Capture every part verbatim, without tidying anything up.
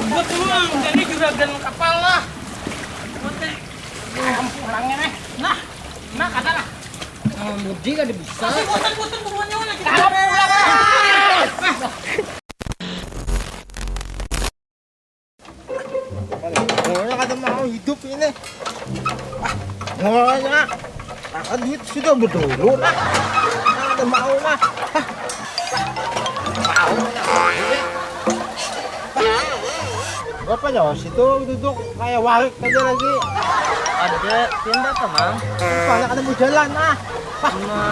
Buat pulang dari juragan kapal lah. Buat deh. Pulang pulangnya nih. Nah, nah, kata lah. Nah, mudik ada bisa. Buatan-buatan buruan nyawa lagi. Pulang. Pokoknya kada mau hidup ini. Ah, pokoknya. Nah, kan duit sudah berdulu nah. Nah, ada mau nah. Ah, mau nah. Berapa nyawa situ duduk kayak warik aja lagi. Ada pindah apa, Mang? Mana ada mau jalan nah. Ah, cuma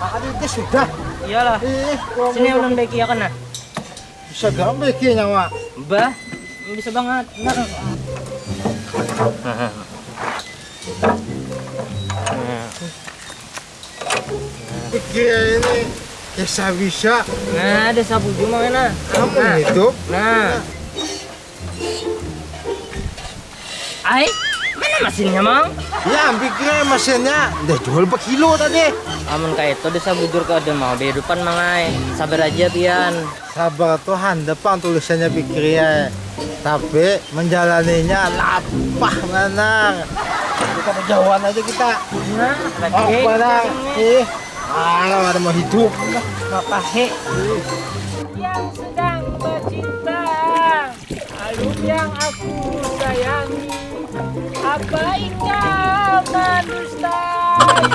ada itu sudah. Iyalah. Ih, sini ulun baiki ya kan nah. Bisa gambar kia nyawa. Bah, bisa banget. Nah. Pikir ini kisah bisa. Nah, ada sabuju mana? Kamu nah. Hidup. Nah. Ai, mana mesinnya, Mang? Ya, pikir mesinnya udah jual per kilo tadi. Amun kayak itu, desa bujur ke ada mau kehidupan, Mang ai. Sabar aja, pian. Sabar tuh handap pang tulisannya pikirnya, tapi menjalaninya lapah banar. Kita kejauhan aja kita. Nah, oh, lagi. Ih, alah, ada mau hidup. Makahe. Yang sedang bercinta, alun yang aku sayangi, apa engkau mendustai?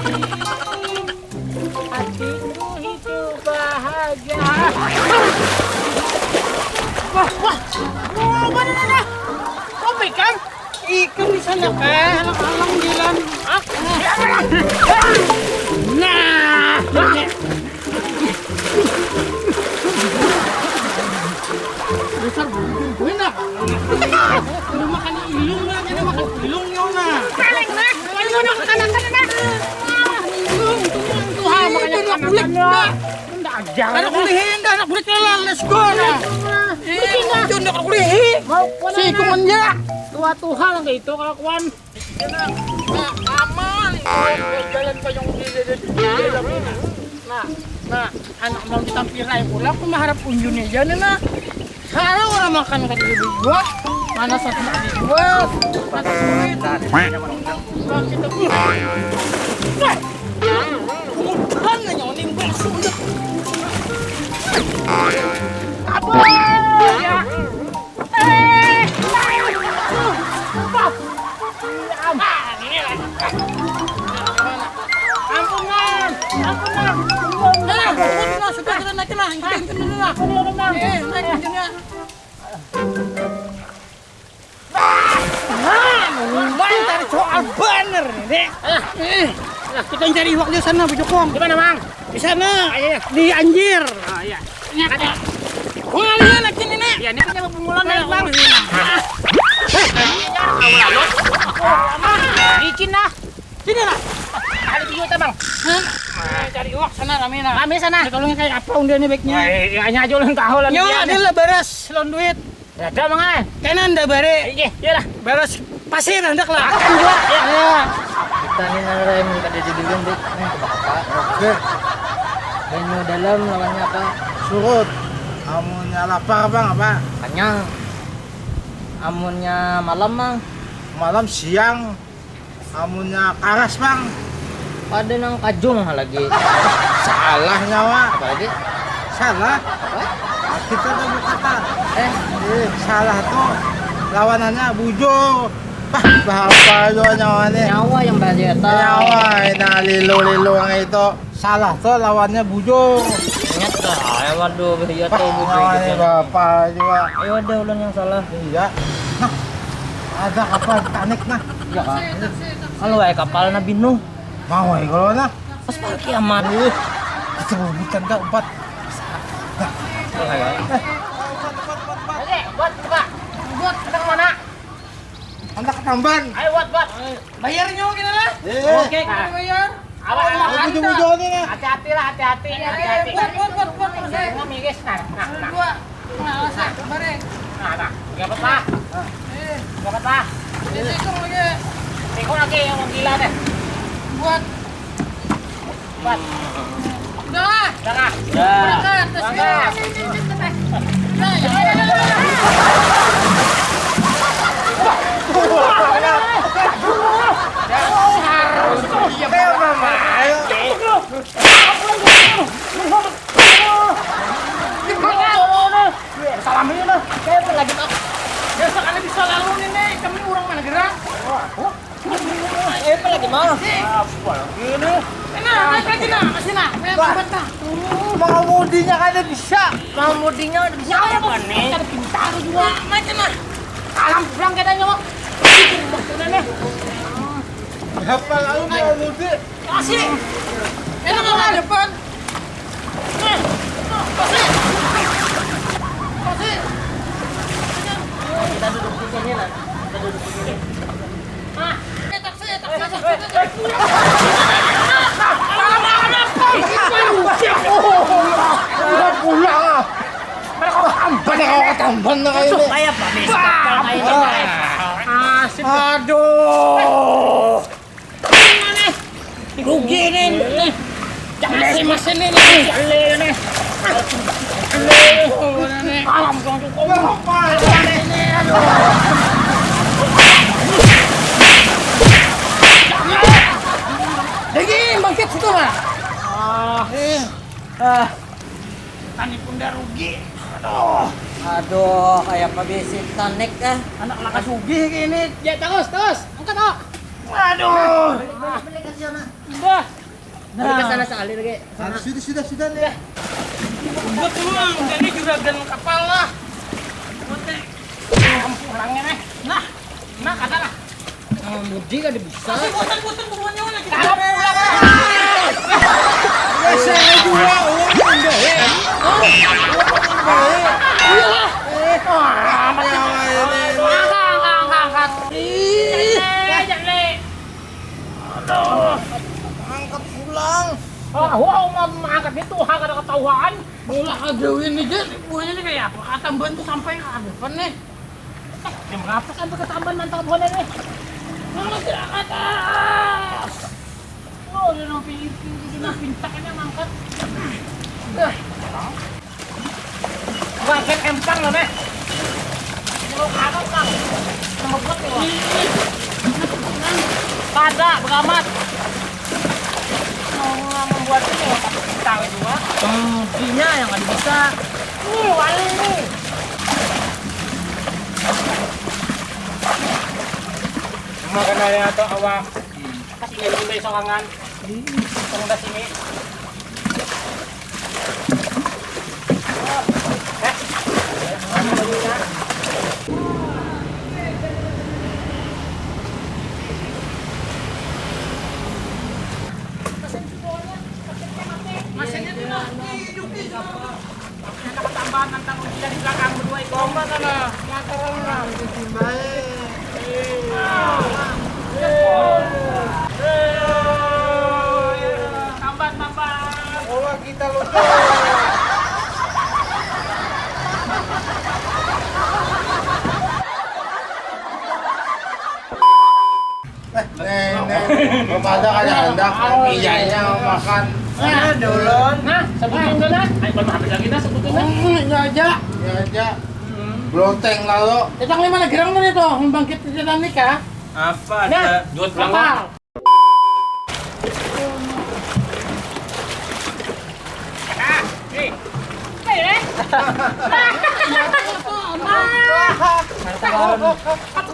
Hatiku hidup bahagia. Wah, wah, wah, mana, mana? Kopi kan? Ikan di sana kah? Alang-alang jalan. Ah. Nah, ini. Dasar buntung gue nak. Udah makan ilung lah, kena makan ilung nyong nah. Paling nah, paling udah makan kanan kanan nah. Wah, ilung, tuh, tuh, ha, makanya anak bulik nah. Ndak ajar. Anak bulik, ndak anak bulik lah, let's go nah. Ih, anak bulik. Mau kuan si anak. Kuman ya. Tua tuha lah kayak itu kelakuan. Nah, aman. Jalan payung di, di, di, di dalam ini. Nah, nah, anak mau ditampirai pula, aku mah harap unjunnya aja nih, nah. Kalau orang makan kata ibu gua, mana satu ibu gua, mata duit. Nah, kita, uh. Nah, kemudian nanya, "Ini enggak sudah." Apa? Ya. Eh, aduh, aduh, ampun, ampun, ampun, ampun. Nah, nah, sudah, sudah, naikin lah, naikin, naikin dulu lah. Eh, naikin dulu lah. Nah, lumayan cari soal bener nih, Dek. Ah, eh. Nah, kita cari iwak di sana, Bu Jokong. Di mana, Mang? Di sana. Ah, iya, iya. Di Anjir. Ah, iya. Ini ada. Wah, lihat lagi ini, Nek. Ya, ini punya bungulan, nah, Bang. Ini kan tahu lalu. Licin lah. Sini lah. Ada video, Bang. Hah? Nah, cari iwak sana, rame nah. Rame sana. Nah, kalau kayak apa undangnya baiknya? Wah, iya, hanya aja ulun tahu lah. Nyawa dia adalah baras, lawan duit. Ada, Mang ai. Kena nda bare. Iya, iyalah. Baras pasir handak lah. Akan jua. Iya. Iya. Kita ni nang lain kada jadi lembut. Nang coba apa? Oke. Banyu dalam lawannya apa? Surut. Amunnya lapar, Bang, apa? Kanyang. Amunnya malam, Mang. Malam, siang. Amunnya karas, Bang. Pada nang kajung lagi. Salah nyawa. Apa lagi? Salah. Apa? Kita tuh berkata. Eh. Eh, salah tuh. Lawanannya bujur. Bah, bahapa jua nyawa nih. Nyawa yang bahaya ta. Nyawa, nah, lilu-lilu yang itu. Salah tuh lawannya bujur. Ingat dah, ya waduh, bahaya tuh bujur. Bah, nyawa nih, gitu. Bahapa jua. Ayo ada ulun yang salah. Iya. Nah, ada kapal Titanic nah. Ya kan? Kalau wae kapal Nabi Nuh. Mau wae kalau nah. Pas hari kiamat. Ih, kita bubutan kak empat. Nah. Oke, buat buka. Buat kita kemana? Handak ke Tamban. Ayo, buat, buat. Bayarnya gimana? Eh. Oke, Kak. Bayar. Awas, awas. Ayo, bujur-bujur nih, nah. Hati-hati lah, hati-hati. Hati-hati. Buat, buat, buat, buat. Nah, nah, nah. Dua. Nah, awas, ya, kemarin. Nah, nah. Dapat lah. Eh. Dapat lah. Ini tikung lagi. Tikung lagi yang gila deh. Buat. Buat. Udah lah. Udah lah. Udah. Berangkat, let's go. Berangkat. Udah, ya. Nah, saya apa lagi, Pak? Biasa kali bisa lalu nih, nih. Kami orang mana gerang? Wah, aku. Eh, apa lagi, Mas? Apa lagi ini? Nah, naik lagi, nah. Masih, nah. Naik lambat, nah. Mau mudinya kada bisa. Mau mudinya kada bisa. Ya, apa nih? Kada pintar juga. Macam, nah. Kalam pulang katanya, Pak. Itu maksudnya, nih. Berapa lalu mau mudi? Kasih. Enak, Pak, depan. Nih. Kasih. Kasih. Kita duduk di sini lah. Kita duduk di sini. Ah, eh, taksi, taksi, taksi, taksi. Udah pulang. Tamban, kau tamban lah kayak ini. Kayak apa, Mister? Kayak ini. Ah, sip. Aduh. Rugi nih, nih. Jangan si mesin ini, nih. Nih, nih. Nih, nih. Alam, dong, dong, dong. Ini, aduh. Daging, bangkit situ lah. Ah, eh. Ah. Tani pun dah rugi. Aduh. Aduh, kayak apa bisi Titanic, eh. Anak laka sugih kayak ini. Ya, terus, terus. Angkat, oh. Aduh. Balik, balik, balik ke sana. Bah. Nah. Balik ke sana sekali lagi. Sana. Sudah, sudah, sudah, nih. Buat dulu, jadi juragan kapal lah. Buat deh. Kampung orangnya, nih. Nah. Nah, kata lah. Ah, mudi kada bisa. Masih bosan-bosan buruannya lagi. Kalau pulang. Ya, saya juga, uang pun baik. Uang pun baik. Iya. Eh, ah, apa ini? Angkat, angkat, angkat. Ih. Jangan, jangan, Le. Aduh. Angkat pulang. Ah, wow, ma-, angkat itu, ha, kada ketahuan. Bola kagawin aja, buahnya ini kayak apa? Katambahan tuh sampai ke hadapan nih. Eh, jam berapa sampai ke tambahan mantap buahnya nih? Mama tidak ke atas. Oh, udah nang pinggir, pinggir, pinggir, pintak ini mangkat. Dah. Bagian empang loh, nih. Ini mau ke atas, Bang. Ngebut nih, Bang. Kada, beramat. Mau membuat ini, tapi kita juga. Pengujinya yang ada bisa. Nih, wali nih. Makan aja atau awak. Kasih minum deh sorangan. Tunggu dah sini. Maksudnya tuh, nah, hidup di sana. Ada ketambahan nantang ujian di belakang berdua itu. Lomba sana, lantaran lah. Tambah, tambah. Olah kita lupa. Eh, nih, nih. Bapak ada kada handak. Iyanya makan. Nah, dulun. Nah, sebutin dulu, nah. Ayo, belum habis lagi, nah, sebutin, nah. Hmm, ini aja. Ini aja. Hmm. Beloteng lalu. Datang lima lagi orang tadi tuh, membangkit Titanic, ya. Apa? Nah, ada? Duit berapa? Kapal. Nah, nih. Apa ya, eh? Apa?